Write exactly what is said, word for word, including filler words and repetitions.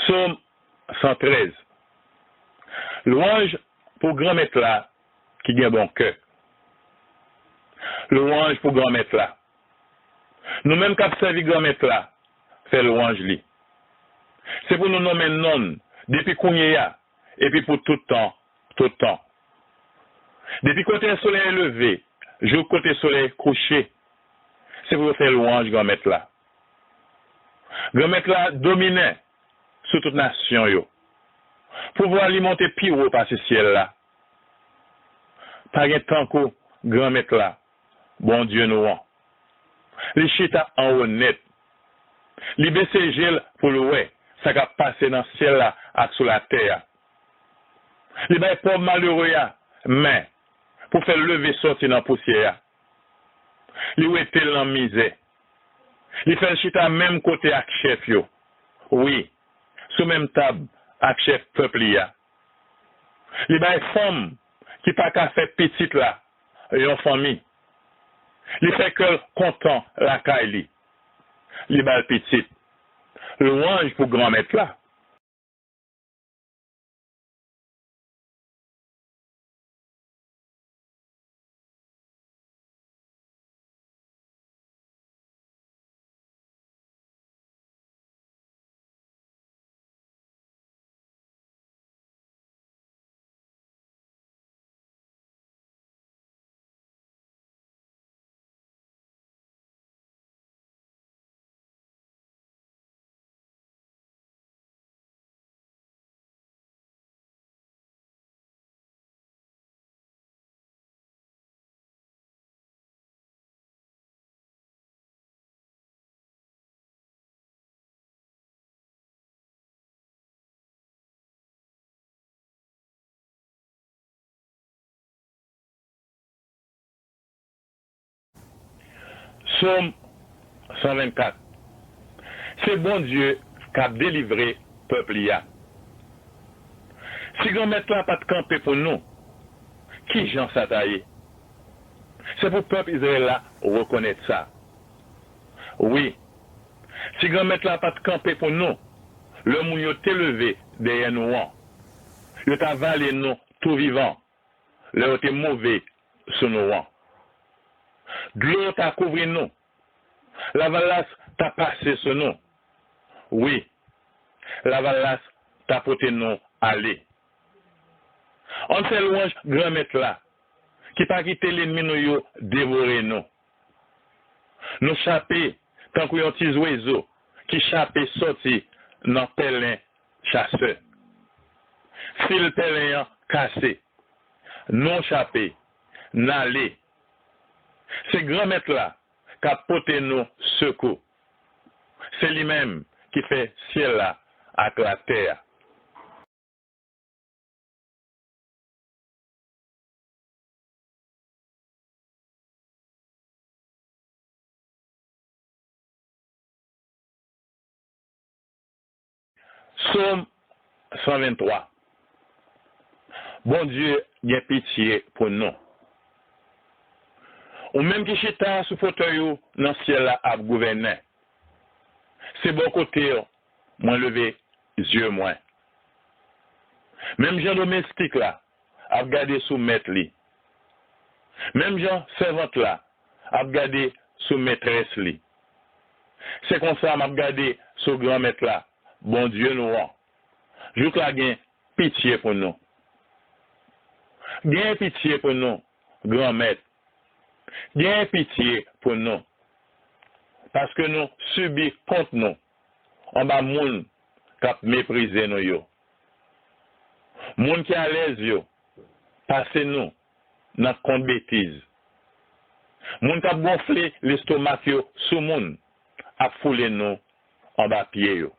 Sòm san trèz. Lwanj pou Granmèt la ki gen bon kè. Lwanj pou Granmèt la. Nou menm k ap sèvi Granmèt la, fè lwanj li. Se pou nou nonmen non l depi kounye a epi pou tout tan, tout tan. Depi kote solèy leve jouk kote solèy kouche, se pou yo fè lwanj Granmèt la. Granmèt la dominen sou tout nasyon yo. Pouvwa li monte pi wo pase syèl la. Pa gen tankou Granmèt la, Bondye nou an. Li chita anwo nèt. Li bese je l pou l wè sa k ap pase nan syèl la ak sou latè a. Li bay pòv malere a men pou fè l leve sòti nan pousyè a. Li wete l nan mizè. Li fè l chita menm kote ak chèf yo. Wi, sou menm tab ak chèf pèp li a. Li bay fanm ki pa ka fè pitit la yon fanmi. Li fè kè l kontan lakay li. Li ba l pitit. Lwanj pou Granmèt la. Sòm san vennkat. Se Bondye k ap delivre pèp li a. Si Granmèt la pa t kanpe pou nou, ki jan sa ta ye? Se pou pèp Izrayèl la rekonèt sa. Wi, si Granmèt la pa t kanpe pou nou, lè moun yo te leve dèyè nou an, yo ta vale nou tou vivan lè yo te move sou nou an. Dlo ta kouvri nou. Lavalas ta pase sou nou. Wi, lavalas ta pote nou ale. Ann fè lwanj Granmèt la, ki pa kite lènmi nou yo devore nou. Nou chape tankou yon ti zwezo ki chape sòti nan pèlen chasè. Fil pèlen an kase. Nou chape, n ale. Se Granmèt la k ap pote nou sekou. Se li menm ki fè syèl la ak latè a. Sòm san venntwa. Bondye gen pitye pou nou. Ou menm ki chita sou fotèy ou nan syèl la ap gouvènen. Se bò kote w mwen leve zye mwen. Menm jan domestik la ap gade sou mèt li, menm jan sèvant la ap gade sou metrès li, se konsa m ap gade sou Granmèt la, Bondye nou an, jouk l a gen pitye pou nou. Gen pitye pou nou, Granmèt. Gen pitye pou nou, paske nou sibi kont nou anba moun k ap meprize nou yo. Moun ki alèz yo pase nou nan kont betiz. Moun k ap gonfle lestomak yo sou moun ap foule nou anba pye yo.